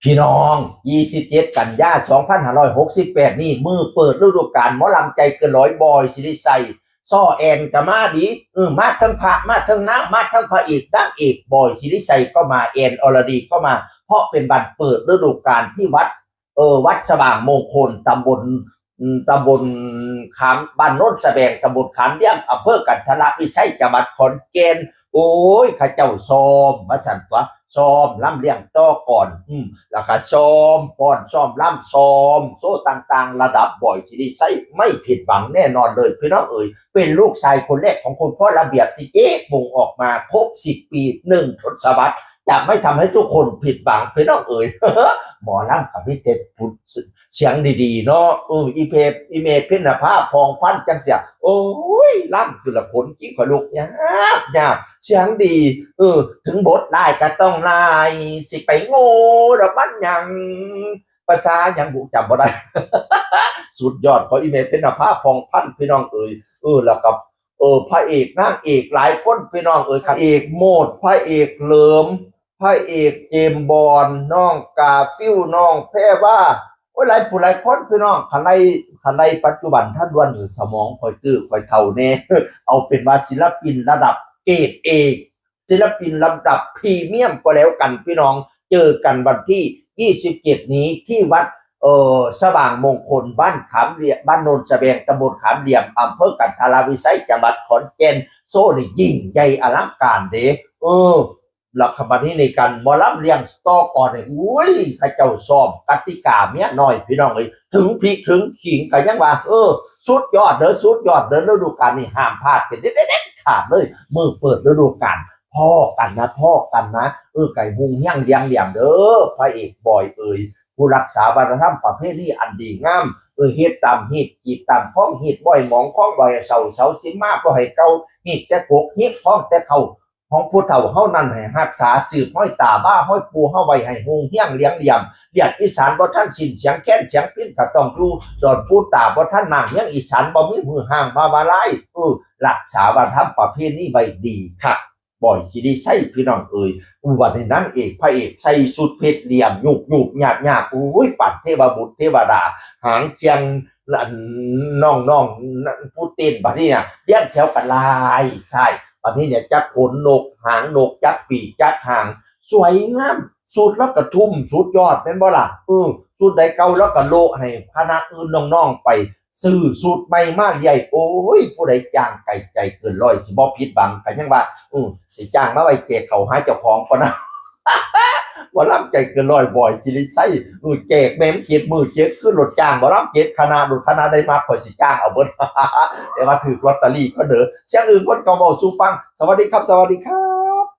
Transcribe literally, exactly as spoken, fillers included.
พี่น้อง ยี่สิบเจ็ด กันยา สองพันห้าร้อยหกสิบแปด นี่ มื้อเปิดฤดูกาลหมอลำใจเกินร้อย บอย ศิริชัย ซ้อแอนก็มาดี เออ มาทั้งพระ มาทั้งนาง มาทั้งพระเอกนางเอก บอย ศิริชัยก็มา แอน อรดีก็มา เพราะเป็นวันเปิดฤดูกาลที่วัด เออ วัดสว่างมงคล ตำบล อืม ตำบลขาม บ้านโนนสะแบง ตำบลขามเลี้ยง อำเภอกันทรวิชัย จังหวัดขอนแก่น โอ้ย เขาเจ้าซ้อม ว่าซั่นตั๊ว ซ้อมลำเลียงต่อก่อน อืม แล้วก็ซ้อมฟ้อน ซ้อมรำ ซ้อมโชว์ต่างๆ ระดับบอย ศิริชัย ไม่ผิดหวังแน่นอนเลย พี่น้องเอ๋ย เป็นลูกชายคนแรกของคุณพ่อระเบียบที่เจ๊กมงออกมาครบ สิบ ปี หนึ่ง ทศวรรษ จะไม่ทำให้ทุกคนผิดหวัง พี่น้องเอ๋ย หมอลำกับพี่เต็ดพุทธ เสียงดีๆ เนาะ เออ อีเพ อีเมเพญนภาพ พองพันธุ์ จังเสีย โอ้ย ลำคือละขนขี้ขนลุก ยาก ยาก เสียงดี เออ ถึงบทร้ายก็ต้องร้าย สิไปโง่ดอกมันหยัง ภาษาหยังบุจำบ่ได้ สุดยอดของอีเมเพญนภาพ พองพันธุ์ พี่น้องเอ๋ย เออ แล้วก็ เออ พระเอกนางเอกหลายคน พี่น้องเอ๋ย พระเอกโมด พระเอกเหลิม พระเอกเจมส์บอนด์ น้องกาฟิล น้องแพรวา โอ้ย หลายผู้หลายคน พี่น้อง คันไล่ คันไล่ปัจจุบันทันด่วน สมองข่อยตื้อข่อยเฒ่าแน่ เอาเป็นว่าศิลปินระดับเกรด A ศิลปินระดับพรีเมียมก็แล้วกัน พี่น้อง เจอกันวันที่ ยี่สิบเจ็ด นี้ที่วัด เอ่อ สว่างมงคล บ้านขามเหลี่ยม บ้านโนนสะแบง ตำบลขามเหลี่ยม อำเภอกันทรวิชัย จังหวัดขอนแก่น โชว์นี่ยิ่งใหญ่อลังการเด้ เออ แล้วก็บัดนี้ในการหมอลำเลี้ยงต่อก่อนนี่ อุ้ย เขาเจ้าซ้อมกติกาเมียน้อย พี่น้องเอ้ย ถึงพริกถึงขิงก็ยังว่า เออ สุดยอดเด้อ สุดยอดเด้อ ฤดูกาลนี้ห้ามพลาดเป็นเด็ดๆ ขาดเลย มื้อเปิดฤดูกาล พ้อกันนะ พ้อกันนะ เออ ไก่ฮุงเฮี้ยงเลี้ยงเหลี่ยมเด้อ พระเอกบอยเอ๋ย ผู้รักษาวัฒนธรรมประเพณีอันดีงาม เออ เฮ็ดตามฮีต กีดตามคองฮีต บ่อยหมองคองบ่อยเสา เสาสิมาบ่ให้เก่า ฮีตแต่กก ฮีตคองแต่เขา ของผู้เฒ่าเฮานั้นให้รักษาสืบห้อยตาบ้าห้อยปู่เฮาไว้ให้ฮุงเฮี้ยงเลี้ยงเหลี่ยม เลียดอีสานบ่ทันสิ้น เสียงแคนเสียงพิณก็ต้องอยู่ ดอนปู่ตาบ่ทันมาง เฮี้ยงอีสานบ่มีมือห่างมาว่าหลาย เออ รักษาวัฒนธรรมประเพณีไว้ดีคัก บอย ศิริชัย พี่น้องเอ๋ย อุบัตินางเอกพระเอกใส่ชุดเพชรเหลี่ยม ยุบยุบยาบยาบ โอ้ย ปานเทวบุตรเทวดา หางเคียง อัน น้องๆ ผู้เต้นบัดนี้เนี่ย เรียงแถวกันหลาย ใช่ บัดนี้เนี่ย จักขนนก หางนก จักปีก จักหาง สวยงาม ชุดแล้วก็ทุ่มสุดยอด แม่นบ่ล่ะ เออ ชุดใดเก่าแล้วก็โละให้คณะอื่นน้องๆ ไป ซื้อชุดใหม่มาเรื่อย โอ้ย ผู้ใดจ้างไก่ใจเกินร้อย สิบ่ผิดหวัง ก็ยังว่า อือ สิจ้างมาไว้แจกเขาหาเจ้าของก่อนนะ หมอลำใจเกินร้อย บอย ศิริชัย อือ แจกแม่มเจ็ดมื้อเจ็ดคืน รถจ้างหมอลำเจ็ดคณะ รถคณะได้มา ข่อยสิจ้างเอาเบิด แต่ว่าถือลอตเตอรี่ก็เด้อ เสียงอื่นคนก็เว้าสู่ฟัง สวัสดีครับ สวัสดีครับ